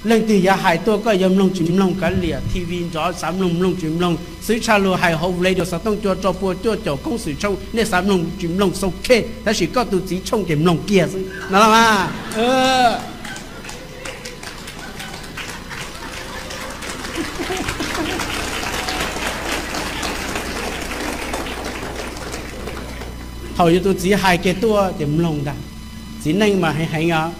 Leej twg yuav hais tuaj koj yuav mloog tsis mloog kav liam, T V nrov xav mloog mloog tsis mloog, xwb tshaj lug hais hauv radio xov tooj cua rau pua cuaj caum koob xwm tshooj nej xav mloog tsis mloog xau khej, tab sis koj tus txiv tshooj ces mloog kiag xwb no los mas. Thaum yus tus txiv hais kiag tuaj ces mloog ntag. Txiv neej mas heev heev os.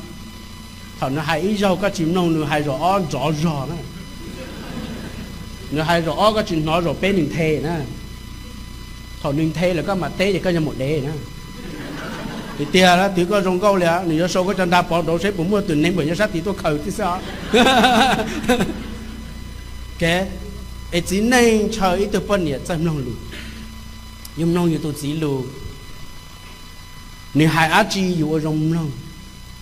Thaum nws hais ib zaug koj tsis mloog nws hais zaum ob nrov zog na. Nws hais zaum ob koj tsis hnov zaum peb nws nthe na. Thaum nws nthe lawm koj mam teb ces koj yuav mus dev na. Tiag tiag twv koj zoo nkauj li, nws yuav sau koj cov nra pov nraud seb puas muaj tus neeg npam nyob sab tid tuaj khaws tib xwb os. Es txiv neej ntshaw ib tug poj niam txawj mloog lus. Yus mloog yus tus txiv lus, nws hais dab tsi yus ua zoo mloog.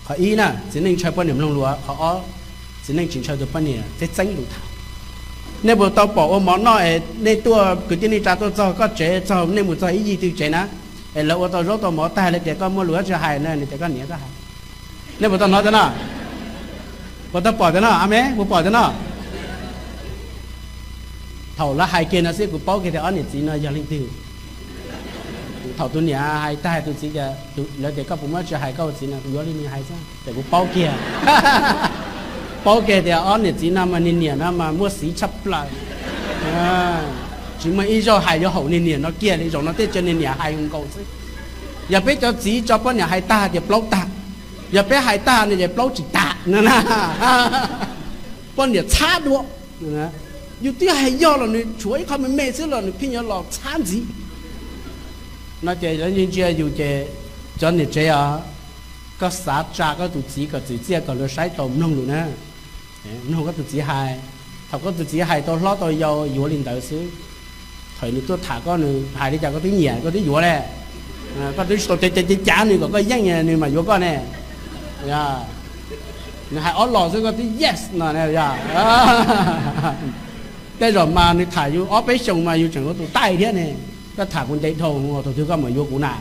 Qhov ib na, txiv neej ntshaw poj niam mloog lus. Qhov ob, txiv neej tsis ntshaw tus poj niam txeeb txeeb lus tham. Nej puas tau pom ua mov noj es nej tuaj kwv tij neej tsa tuaj txog koj tsev, txog nej mus txog ib yig twg tsev na, es lawv ua tau zaub tau mov tag lawv tias koj muaj lus dab tsi hais na, nws tias koj niam koj hais. Nej puas tau hnov tias no? Puas tau pom tias no? A me, puas pom tias no? Thaum lawv hais kiag no xwb kuv paub kiag tias ob niam txiv no yog leej twg. Thaum tus niam hais tag tus txiv tias, lawv tias koj puas muaj dab tsi hais koj ua txiv no, kuv yuav li nws hais xwb ces kuv paub kiag. Paub kiag tias ob niam txiv no mas niag niam no mas muaj xiv tshaj plaws. Tsis muaj ib zaug hais yuav haum niag niam no kiag li, zaum no thiaj tso niag niam hais nkaus xwb. Yog peb cov txiv tso poj niam hais tag tias plaub tag, yog peb hais tag no ces plaub tsis tag no na. Poj niam txhab dua. Yus twb hais yog los nws tshuav ib qho me me xwb los nws pheej yuav los txhab ntxiv. No ces lawv ntsia ntsia yus ces, cov niam tsev os, koj xav tsa koj tus txiv kom txwm txiaj kom luag saib tau mloog lus na. Mloog koj tus txiv hais. Thaum koj tus txiv hais tau hlob tau yau yuav li ntawd xwb. Thaum nws tuaj tham koj nws hais li cas koj twb nyiam koj twb yuav li. Koj twb tsis tau cav cav cav nws kom koj yeej nws mam yuav koj ne. Nws hais ob los xwb koj twb yes no. Tej zaum mas nws tham yus ob peb xyoos mas yus tseem ua tus taij thiab ne. Koj tham kuv ntev dhau, thaum twg koj mam yuav kuv na?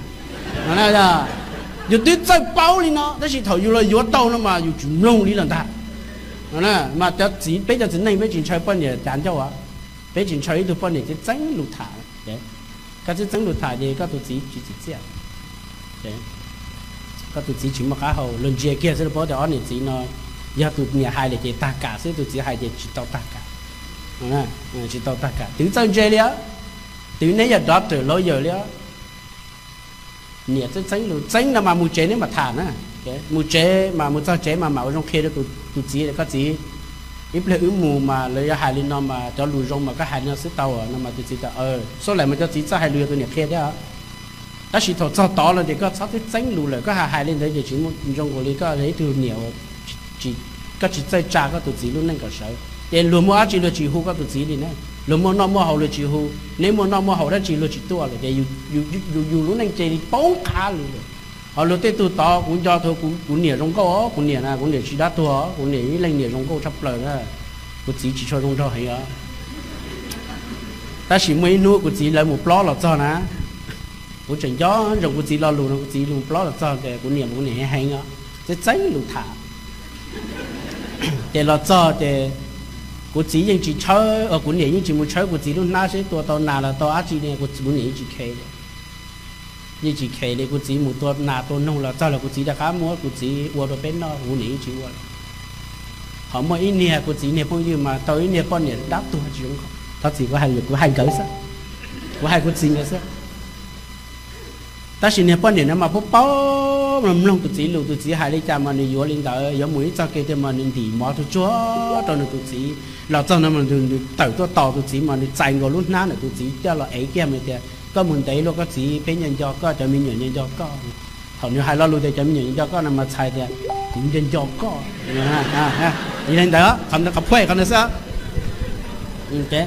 Yus twb txawj paub li no tab sis thaum yus los yuav tau no mas yus tsis mloog li lawm ntag. Mas cov txiv, peb cov txiv neej peb tsis ntshaw poj niam cav ncauj, peb tsis ntshaw ib tug poj niam txeeb txeeb lus tham. Koj txeeb txeeb lus tham ces koj tus txiv tsis txwm txiaj. Koj tus txiv tsis muaj qab hau, luag ntsia kiag xwb los paub tias ob niam txiv no yog tus niam hais lawm ces tag kam xwb, tus txiv hais ces tsis tau tag kam. Tsis tau tag kam, twv txawj ntse li. Twv neb yog doctor lawyer li. Niam txeeb txeeb lus txeeb no mas mus tsev neb mam tham na. Mus tsev mas mus txog tsev mas mam ua zoo qhia rau tus txiv, koj txiv, ib pliag wb mus mas lawv yuav hais li no mas cov lus zoo mas koj hais li no xwb tau no mas tus txiv tias, xub laim mas cov txiv txawj hais lus yog tus niam qhia thiab. Tab sis thaum txog tod lawm ces koj txhob twb txeeb lus lawm, koj hais hais li ntawd ces tsis muaj zoo nkaus li koj yog ib tug niam, koj tsis txawj tsa koj tus txiv lub neej kom sawv. Ces luag muaj dab tsi luag tsis hu koj tus txiv li na, luag muaj noj muaj haus luag tsis hu, neb muaj noj muaj haus dab tsi luag tsis tuaj lawm ces yus lub neej cia li poob qab li lawm. Ho luag tej tug tod kuv nco tau kuv niam zoo nkauj, kuv niam na kuv niam tsis dab tuag, kuv niam ib leej niam zoo nkauj tshaj plaws na, kuv txiv tsis tshua zoo nraug heev os. Tab sis muaj ib hnub kuv txiv lawv mus plob los txog na, kuv tseem nco ntsoov kuv txiv lo lus no, kuv txiv mus plob los txog ces kuv niam, kuv niam heev os, txeeb txeeb lus tham. Ces los txog ces kuv txiv yeej tsis tshawb, kuv niam yeej tsis mus tshawb kuv txiv lub hnab seb tua tau nas los tau dab tsi li, kuv niam yeej tsis khe li. Yeej tsis khe li, kuv txiv mus tua nas tua noog los txog los kuv txiv rov qab muab kuv txiv ua rau peb noj, kuv niam yeej tsis ua li. Ho muaj ib niag kuv txiv niag phooj ywg mas tau ib niag poj niam dab tuag tsis zoo nkauj, thov txim kuv hais nkawd xwb, kuv hais kuv txiv nkawd xwb. Tab sis niag poj niam no mas paub paub mloog tus txiv lus, tus txiv hais li cas mas nws yuav li ntawd, yuav mus ib txog kev tiag mas nws ntim mov tsuag tsuag rau nws tus txiv. Los txog no mas nws tawm tuaj tos tus txiv mas nws txais nkaus lub hnab ntawm tus txiv coj los ev kiag mas tias, koj mus ntev luaj koj txiv, peb nco nco koj, cov me nyuam nco nco koj. Thaum nws hais lo lus tias cov me nyuam nco nco koj no mas txhais tias kuv nco nco koj. Li ntawd, qhov phuaj qhov ntawd xwb.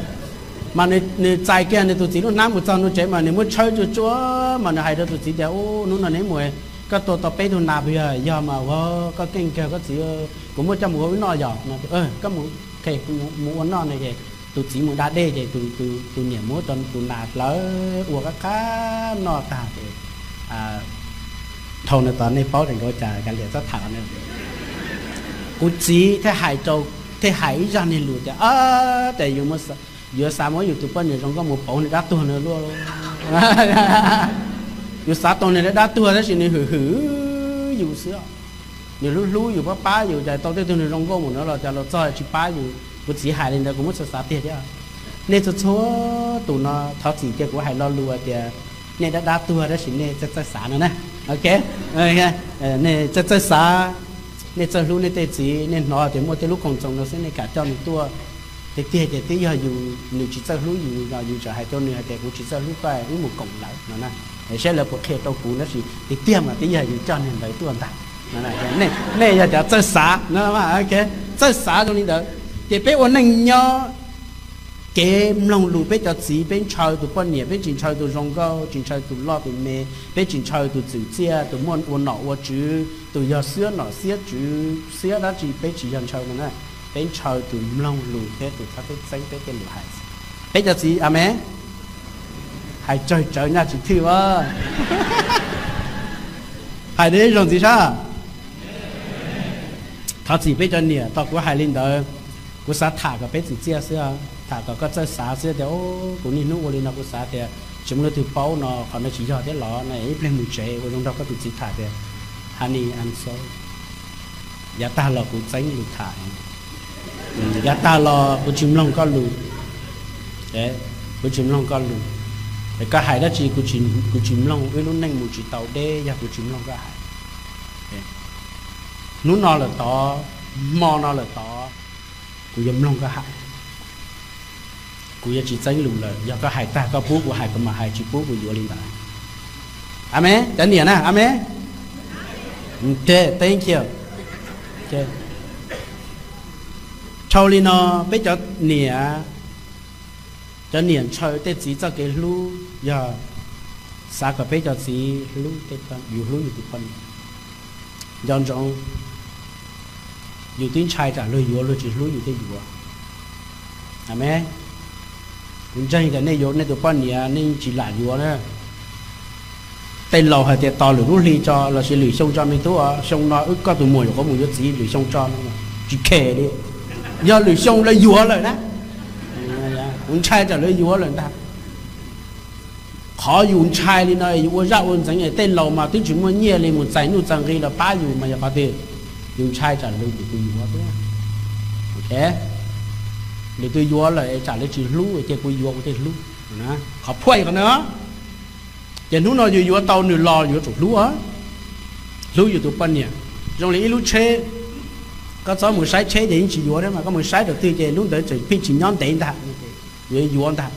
Mas nws txais kiag nws tus txiv lub hnab mus txog nws tsev mas nws muab tshawb tsuag tsuag mas nws hais rau tus txiv tias, ub, hnub no neb mus, koj tua tau peb tug nas puas yog? Yog mas, ua koj keej kawg koj txiv, kuv muab coj mus ua wb noj yom. Koj mus, mus ua noj no ces tus txiv mus da dej ces tus niam muab tus nas hlawv ua qab qab noj tag ces, dhau no tod nej paub tseem nkaus cas kav liam txhob tham. Kuv txiv thiaj hais rau thiaj hais ib zaj niag lus tias, tias yuav xav muab yus tus poj niam zoo nkauj mus pauv niag dab tuag no luaj. Yus xav tau niag dab tuag tab sis nws hwm hwm yus xwb, nws hlub hlub yus, pab pab yus, cas tau tej tug niag zoo nkauj mus no los cas los txog tsis pab yus. Kuv txiv hais li ntawd kuv muab xav xav tiag thiab. Nej txhua txhua tus no thov txim cia kuv hais lo lus tias nej dab dab tuag tab sis nej txawj txawj xav no na. Ok, nej txawj txawj xav, nej txawj hlub nej tej txiv, nej hnov tias muaj tej lub koom txoos no xwb nej kam coj nws tuaj. Tiag tiag ces twb yog yus, nws tsis txawj hlub yus los yus tseem hais rau nws hais tias kuv tsis txawj hlub koj, wb mus koom lawm no na. Saib lawv puas qhia rau kuv tab sis tiag tiag mas twb yog yus coj niag ntawd tuaj ntag. Nej yog cov txawj xav no, txawj xav zoo li ntawd. Ces peb ua neej nyob, kev mloog lus, peb cov txiv peb ntshaw tus poj niam, peb tsis ntshaw tus zoo nkauj, tsis ntshaw tus loj tus me, peb tsis ntshaw tus txwm txiaj, tus muaj ua nom ua tswv, tus yog xiab nom xiab tswv xiab dab tsi, peb tsis yog ntshaw no na. Peb ntshaw tus mloog lus thiab tus txhob txeeb peb tej lus hais. Peb cov txiv, amees. Hais tsawg tsawv nyaj tsis thwj a. Hais deb zoo ntxiv sab. Thov txim peb cov niam, tau kuv hais li ntawd, kuv xav tham kom peb txim txiaj xwb, tham kom koj txawj xav xwb tias, kuv niaj hnub ua li no kuv xav tias tsis muaj leej twg paub no, qhov no tsis yog thiab los no, ib pliag mus tsev ua zoo nrog koj tus txiv tham tias, honey, I'm sorry, yav tag los kuv txeeb lus tham, yav tag los kuv tsis mloog koj lus, kuv tsis mloog koj lus. Koj hais dab tsi kuv tsis mloog, wb lub neej mus tsis tau deb yog kuv tsis mloog koj hais. Hnub no lawm tod, hmo no lawm tod, kuv yuav mloog koj hais, kuv yuav tsis txeeb lus lawm. Yog koj hais tag koj pub kuv hais kuv mam hais, tsis pub kuv yuav li ntawd. Amees, cov niam na, amees. Dhau li no, peb cov niam, cov niam ntshaw tej txiv txoj kev hlub yog xav kom peb cov txiv hlub, yus hlub yus tus poj niam. Nco ntsoov, yus twb ntshai tsam luag yuav luag tsis hlub yus thiaj yuav. Amees. Kuv ntseeg tias nej yuav nej tus poj niam nej tsis lam yuav na. Tej laus hais tias tos lwm lub hli tso lossis lwm xyoo tso me tub, xyoo no wb koj tus muam yuav qhuav mus yuav txiv, lwm xyoo tso, tsis khem li. Yog lwm xyoo lawv yuav lawm na, kuv ntshai tsam lawv yuav lawm ntag. Qhov yus ntshai li no yus ua zaj ua ntxeev, tej laus mas twb tsis muaj nyiaj li mus txais nuj txais nqi los pab yus mas yog qhov twg? Yus ntshai tsam lwm tus yuav xwb. Lwm tus yuav lawm es tsam lawv tsis hlub ces kuv yuav kuv thiaj hlub. Qhov phuaj qhov ntawd. Ces hnub no yus yuav tau nws los yuav tsum hlub, hlub yus tus poj niam. Zoo li ib lub tsheb, koj txhob mus saib tsheb ces yeej tsis yuav thiab mas, koj mus saib rau twg ces lub ntawd tseem pheej tsis nyob ntev ntag, yuav yuav ntag.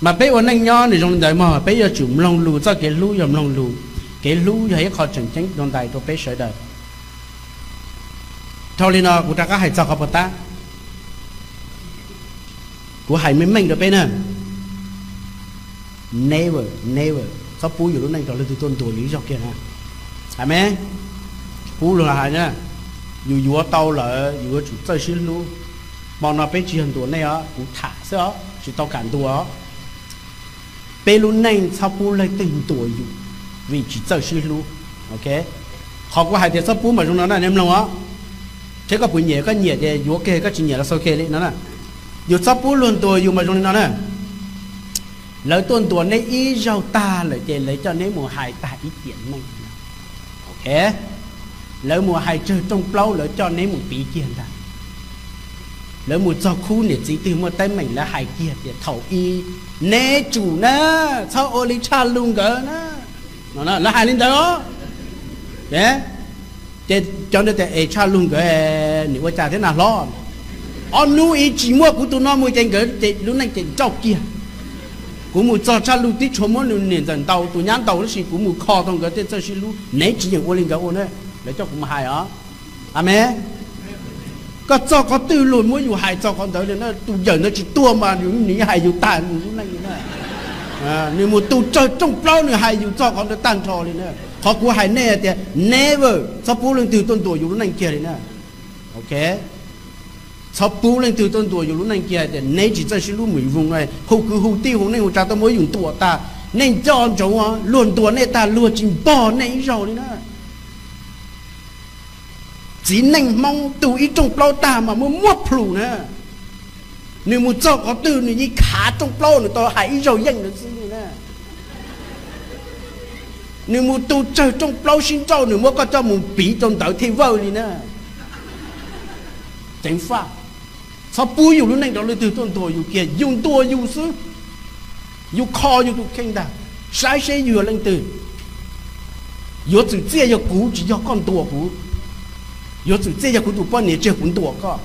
Mas peb ua neej nyob nws zoo li ntawd mog, peb yuav tsum mloog lus, txoj kev hlub yog mloog lus. Kev hlub yog ib qho tseem ceeb dua ntais rau peb sawv daws. Dhau li no kuv rov qab hais txog qhov puas tab. Kuv hais meej meej rau peb na, never, never txhob pub yus lub neej rau leej twg tuaj ntuas yus ib zaug kiag na. Amees. Pub luag hais na, yus yuav tau lawm yus yuav tsum txawj sib hlub. Hmo no peb tsis yog ntuas nej os, kuv tham xwb os, tsis tau kam ntuas os. Peb lub neej txhob pub leej twg ntuas yus vim tsis txawj sib hlub. Qhov kuv hais tias txhob pub mas zoo no na, nej mloog os. Thiab koj puas nyiam, koj nyiam ces yuav kiag, koj tsis nyiam los xaus kiag li no na. Yus txhob pub luag ntuas yus mas zoo li no na. Lawv tuaj ntuas neb ib zaug tag lawm ces lawv coj neb mus hais tag ib tiam neej. Lawv mus hais tsawg rooj plaub lawv coj neb mus piv kiag ntag. Lawv mus txog khub niam txiv twg muaj teeb meem lawv hais kiag tias thaum ub, neb tsum na, txhob ua li tshaj lug nkawd na. Lawv hais li ntawd os. Ces cov ntawd tias es tshaj lug nkawd, nws ua cas thiab na hlob? Ob hnub ib tsis muaj kuv tus no mus ces nkawd ces lub neej ces nrauj kiag. Kuv mus txog tshaj lug tib tshuav muab nws niam ntxawm ntaus, tus nyab ntaus, tab sis kuv mus kho tau nkawd tej txawj sib hlub, neb tsis yeem ua li nkawd ua na. Lawv coj kuv mus hais os. Amees. Koj txog qhov twg luag muab yus hais txog qhov ntawd li na, tus yawm ntawd tsis tuag mas nws hais yus tag nws lub neej li na. Nws mus tu tsawg rooj plaub nws hais yus txog qhov ntawd tag nrho li na. Qhov kuv hais nej tias never, txhob pub leej twg tuaj ntuas yus lub neej kiag li na. Ok, txhob pub leej twg tuaj ntuas yus lub neej kiag tias neb tsis txawj sib hlub mus voos, hu kwv hu tij hu neej hu tsa tuaj muab yus ntuas tag. Nej nco ntsoov, luag ntuas nej tag luag tsis npog nej ib zaug li na. Txiv neej Hmoob tug ib rooj plaub tag mas muaj muab plhus na. Nws mus txog qhov twg nws yeej khav rooj plaub, nws tau hais ib zaug yeej ntawd xwb li na. Nws mus tu tsawg rooj plaub sib nrauj, nws muab koj coj mus piv rau ntawd thiaj vawj li na. Ceev faj. Txhob pub yus lub neej rau leej twg tuaj ntuas yus kiag, yus ntuas yus xwb. Yus kho yus tus kheej ntag, saib seb yus yog leej twg. Yuav txwm txiaj yog kuv, tsis yog koj ntuas kuv. Yuav txwm txiaj yog kuv tus poj niam, tsis yog kuv ntuas koj.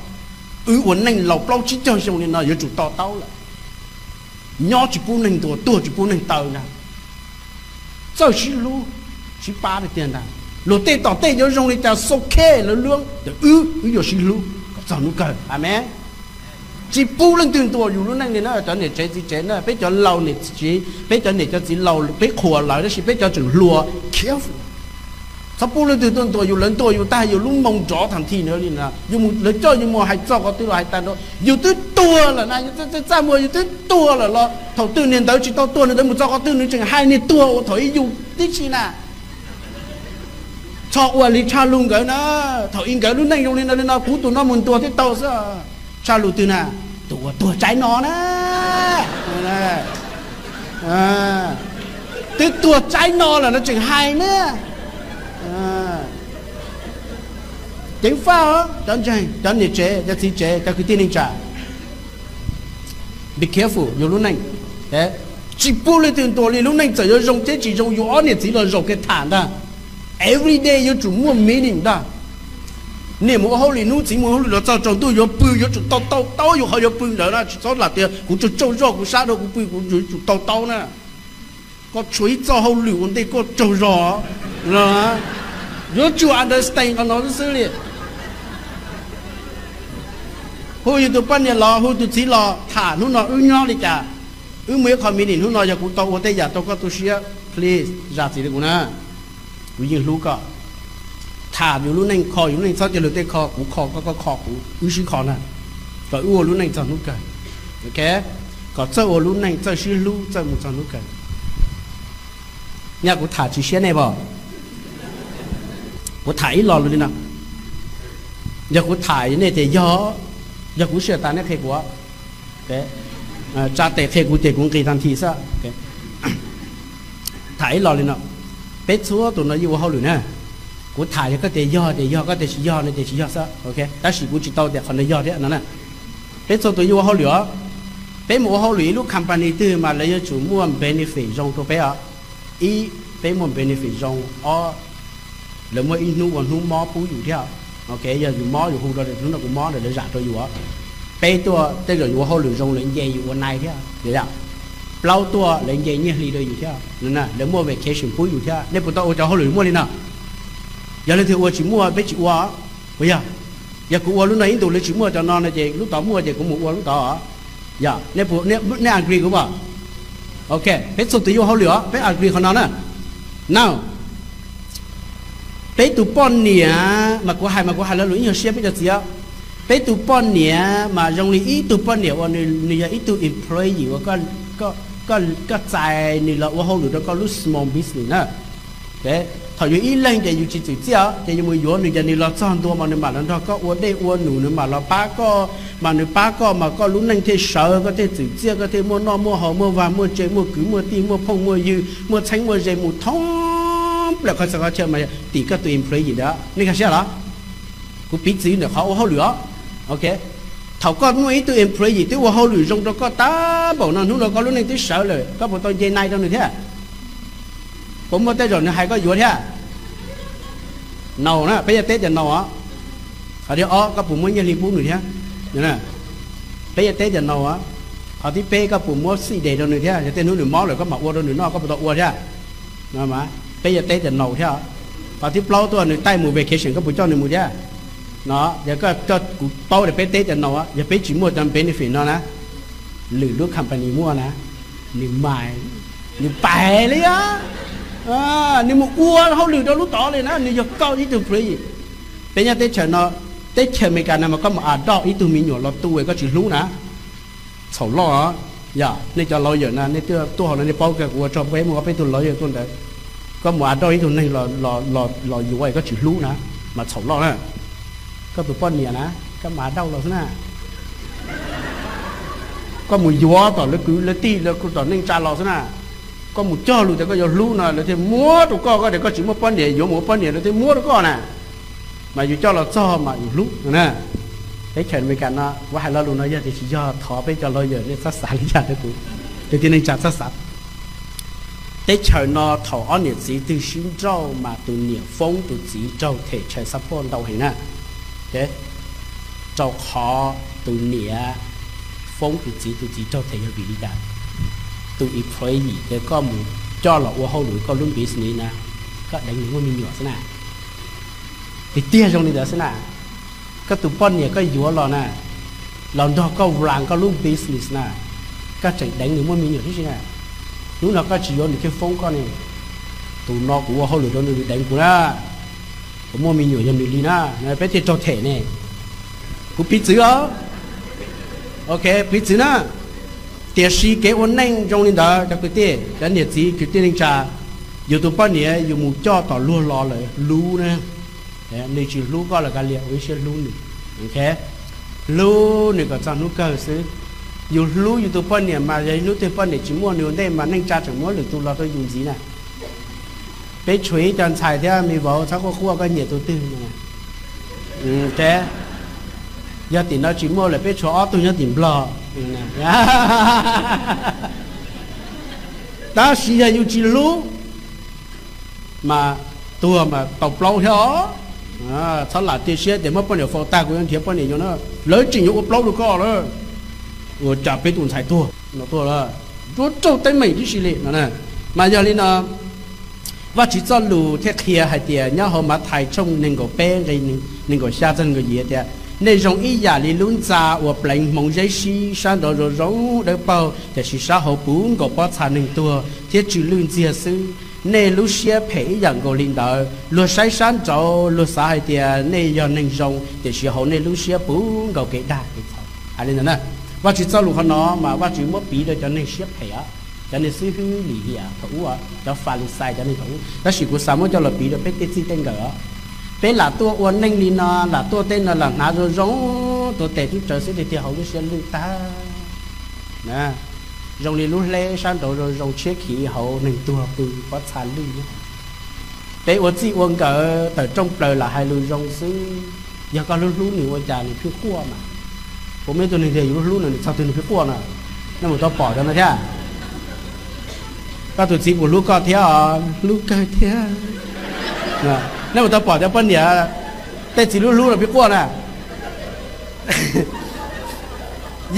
Wb ua neej laus plaub tsib caug xyoo li no yuav tsum to taub lawm. Nyob tsis pub neeg ntuas, tuag tsis pub neeg taw ntag. Txawj sib hlub, sib pab tiag tiag ntag. Luag tej tom tej yuav zoo li cas xo khe lawv luab, ces wb, wb yuav sib hlub kom txog hnub kawg. Amees. Tsis pub leej twg ntuas yus lub neej li na, cov niam tsev txiv tsev na, peb cov laus niam tsev, peb cov niam cov txiv laus peb qhuas lawv, tab sis peb cov tseem hluas, careful. Txhob pub leej twg tuaj ntuas yus, lawv ntuas yus tag yus lub moo nrov tag nthi na li na, yus mus, lawv coj yus mus hais txog qhov twg los hais tag nrho, yus twb tuag lawm na, yus txaj muag yus twb tuag lawm los thaum twg niag ntawd tsis tau tuag, niag ntawd mus txog qhov twg nws tseem hais niag tuag uas thaum ub yus tib si na. Txhob ua li Tshaj Lug nkawd na, thaum ub nkawd lub neej zoo li no li no, kuv tus no mus ntuas thiaj tau xwb. Tshaj Lug twg na? Tus uas tuag tsaib no na. Twb tuag tsaib no lawm no tseem hais na. Ceev faj os cov ntseeg, cov niam tsev, cov txiv tsev, cov kwv tij neej tsa. Be careful yus lub neej. Tsis pub leej twg ntuas li, lub neej txawm yuav zoo thiab tsis zoo, yus ob niam txiv los zaum kiag tham ntag. Every day yuav tsum muaj meeting ntag. Niam mus ua hauj lwm hnub, txiv mus ua hauj lwm los txog tsaus ntuj yuav pw, yuav tsum tau tau taub yus qhov yuav pw ntawd na, tsis txhob lam tias kuv tsaug tsaug zog kuv sab dhau kuv pw, kuv yuav tsum tau taub na. Koj tshuav ib txoj hauj lwm ua ntej koj tsaug zog. Yuav tsum understand qhov no xwb li. Hu yus tus poj niam los, hu tus txiv los tham hnub no wb nyob li cas. Wb muaj ib qho meeting hnub no, yog kuv tau ua tej yam rau koj tu siab, please zam txim rau kuv na. Kuv yeej hlub koj. Tham yus lub neej, kho yus lub neej, txhob cia luag tej kho kuv, kho koj, koj kho kuv, wb sib kho na, kom wb ua lub neej txog hnub kawg. Kom txawj ua lub neej, txawj sib hlub, txawj mus txog hnub kawg. Nyaj kuv tham tsis siab nej pom. Kuv tham ib los li no. Yog kuv tham nej tias yog, yog kuv sib tas nej qhia kuv, tsa tes qhia kuv ces kuv nqis tag nthi xwb. Tham ib los li no, peb txhua tus no yeej ua hauj lwm na. Kuv tham yog koj tias yog ces yog, koj tias tsis yog no ces tsis yog xwb. Tab sis kuv tsis tau tias qhov no yog thiab no na. Peb txhua tus yeej ua hauj lwm os. Peb mus ua hauj lwm ib lub company twg mas lawv yuav tsum muaj benefit zoo rau peb os. Ib, peb muaj benefit zoo. Ob, lawv muaj ib hnub ua hnub mob pub yus thiab. Yog yus mob yus hu rau hnub no kuv mob lawm lawv zam rau yus. Peb tuaj tej zaum yus ua hauj lwm zoo lawv nce yus ua nai thiab. Plaub tuaj lawv nce nyiaj hli rau yus thiab. Lawv muaj vacation pub yus thiab. Nej puas tau ua cov hauj lwm muaj li no? Yog leej twg ua tsis muaj peb tsis ua. Puas yog? Yog kuv ua lub no ib ntus lawv tsis muaj cov no no ces lub tod muaj ces kuv mus ua lub tod. Yog, nej agree kuv pom? Ok, peb txhua tus yeej ua hauj lwm os, peb agree qhov no na. Now, peb tus poj niam mas kuv hais mas kuv hais lo lus ib nyuag siab peb cov txiv os. Peb tus poj niam mas zoo li ib tug poj niam uas nws yog ib tug employee uas koj txais nws los ua hauj lwm rau koj lub small business na. Thaum yus ib leeg ces yus tsis txwm txiaj ces yus mus yuav nws ces nws los txog ntua mas nws mam los nrog koj ua dej ua num, nws mam los pab koj, mas nws pab koj mas koj lub neej thiaj sawv, koj thiaj txwm txiaj, koj thiaj muaj noj muaj haus, muaj vaj muaj tse, muaj kwv muaj tij, muaj phooj muaj ywg, muaj txheeb muaj ze mus thoob plaws qhov txhia qhov chaw mas tim koj tus employee ntawd. Nej nkag siab los? Kuv piv txwv ntawm qhov ua hauj lwm os. Ok, thaum koj muaj ib tug employee twb ua hauj lwm zoo rau koj tag npaum no, hnub no koj lub neej twb sawv lawm, koj puas tau nce nai rau nws thiab? Puas muaj tej zaum nws hais koj yuav thiab? No na, peb yuav teb tias no os. Qhov thib ob, koj puas muab nyiaj hli pub nws thiab? Peb yuav teb tias no os. Qhov thib peb, koj puas muab sick day rau nws thiab? Yog tej hnub nws mob lawm koj mam ua rau nws noj, koj puas tau ua thiab? Peb yuav teb tias no thiab. Qhov thib plaub tuaj, nws taij mus vacation koj puas coj nws mus thiab? No, yog koj, kuv paub tias peb teb tias no, yog peb tsis muaj cov benefit no na, lwm lub company muaj na, nws mas, nws pais li os. Nws mus ua hauj lwm rau lub tod li na, nws yog koj ib tug employee. Peb nyob teb chaws no, teb chaws Amelikas no mas koj mus adopt ib tug me nyuam los tu es koj tsis hlub na, txhaum loj. Yog nej cov lawyer na, nej tuaj hauv no nej paub kawg, kuv ua tsaug peb muaj ob peb tug lawyer tuaj ntawd. Koj mus adopt ib tug neeg los yuav es koj tsis hlub na, mas txhaum loj na. Koj tus poj niam na, koj mam dauj los xwb na. Koj mus yuav tom lawv kwv lawv tij lawv tom neej tsa los xwb na. Koj mus cog lus tias koj yuav hlub no lawv thiaj muab rau koj, koj tias koj tsis muaj poj niam yuav mus ua poj niam lawv thiaj muab rau koj na. Mas yus coj los txog mas yus hlub no na. Teb chaws Amelikas no kuv hais lo lus no yog tias tsis yog thov peb cov lawyer nej txhob xav li cas rau kuv, kwv tij neej tsa txhob xav. Teb chaws no thaum ob niam txiv twg sib nrauj mas tus niam foob tus txiv raug them child support ntau heev na. Rau qhov tus niam foob tus txiv, tus txiv raug them yog vim li cas? Tus employee ces koj mus coj los ua hauj lwm koj lub business na, koj deev nws muaj me nyuam xwb na. Tiag tiag zoo li ntawd xwb na. Koj tus poj niam koj yuav los na, los nrog koj run koj lub business na, koj tseem deev nws muaj me nyuam tib si na. Hnub no koj tsis yuav nws thiaj foob koj ne. Tus no kuv ua hauj lwm rau nws, nws deev kuv na, kuv muaj me nyuam yog nws li na, peb thiaj raug them ne. Kuv piv txwv os. Ok, piv txwv na. Tiam sis kev ua neej zoo li ntawd cov kwv tij, cov niam txiv kwv tij neej tsa, yus tus poj niam yus mus coj tom luag los lawm hlub na. Nws tsis hlub koj los kav liam, ua ib siab hlub nws. Hlub nws kom txog hnub kawg xwb. Yus hlub yus tus poj niam mas yog ib hnub twg poj niam tsis muaj nws ua ntej mas neej tsa tseem muab lwm tus los rau yus ntxiv na. Peb tshuav ib co ntxhais thiab me vauv, txhob quaj quaj koj nyiam tus twg. Yog tim no tsis muaj lawm peb tshuav ob tug nyob tim Nplog. Tab sis yog yus tsis hlub mas tuag mas tau plaub thiab os. Txhob lam cia siab tias muab poj niam faus tag kuv yuav nrhiav poj niam yuav na. Lawv tseem yuav ua plaub rau koj lawm. Ua cas peb tus ntxhais tuag no tuag lawm, nruab raug teeb meem tib si li no. Mas yog li no, Vajtswv txoj lus thiaj qhia hais tias nyob hauv Mathais tshooj nees nkaum peb nqe nees nkaum xya txog nees nkaum yim tias, nej zoo ib yam li lub ntxa uas pleev hmoov zeb sib sab nraud zoo zoo dawb paug, tiam sis sab hauv puv nkaus pob txha neeg tuag thiab tsw lwj ntxiag xwb. Nej lub siab phem ib yam nkaus li ntawd. Luag saib sab nraud luag xav hais tias nej yog neeg zoo, tiam sis hauv nej lub siab puv nkaus kev dag kev txhaum. Hais li ntawd na, Vajtswv txoj lus qhov no mas Vajtswv muab piv rau cov neeg siab phem os, cov neeg xib hwb lim hiam thaum ub, cov Falixais cov neeg thaum ub. Tab sis kuv xav muab coj los piv rau peb tej txij tej nkawm os. Peb lam tuaj ua neej li no, lam tuaj tej no lam hnav zoo zoo, tuav tes tub tsawv xwb tiag tiag hauv lub siab lwj tag. Zoo li lub hleb sab nraud zoo zoo tshiab khiv, hauv neeg tuag pw pob txha lwj. Peb ua txij ua nkawm tawm rooj plaws lam hais lus zoo xwb. Yog koj hlub hlub nws ua cas nws pheej quaj mas. Kuv muaj ib tug neeg tias yus hlub hlub nws, nws txog twg nws pheej quaj na. Nej mus tau pom cov no thiab? Koj tus txiv puas hlub koj thiab os? Hlub kawg thiab. Nej mus tau pom cov poj niam tej txiv hlub hlub los pheej quaj na?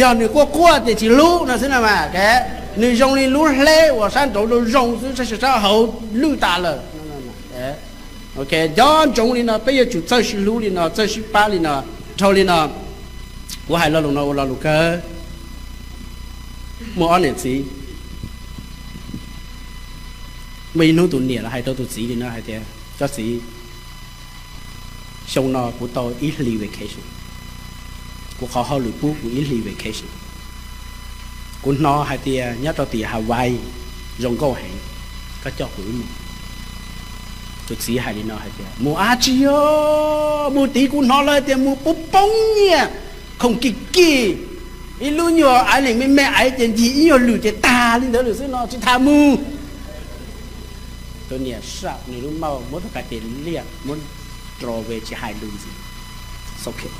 Yog nws quaj quaj ces tsis hlub no xwb no mas. Nws zoo li lub hleb uas sab nraud zoo zoo xwb, sab sab hauv lwj tas lawm. Nco ntsoov li no, peb yuav tsum txawj sib hlub li no, txawj sib pab li no. Dhau li no, kuv hais lo lus no ua lo lus kawg. Muaj ob niam txiv, muaj ib hnub tus niam los hais rau tus txiv li no hais tias, koj txiv, xyoo no kuv tau ib hlis vacation, kuv qhov hauj lwm pub kuv ib hlis vacation. Kuv hnov hais tias nyob rau tim Hawaii zoo nkauj heev, koj coj kuv wb mus. Tus txiv hais li no hais tias, mus dab tsi os, mus tid kuv hnov lawv tias mus pub poob nyiaj, khoom kim kim, ib lub nyuag aiv leem me me aiv ces ncig ib nyuag lwm ces tag li ntawd lawm xwb no tsis tham mus. Tus niam sam nws lub mauj muab tus ka tes liaj muab rau ve tsis hais lus ntxiv.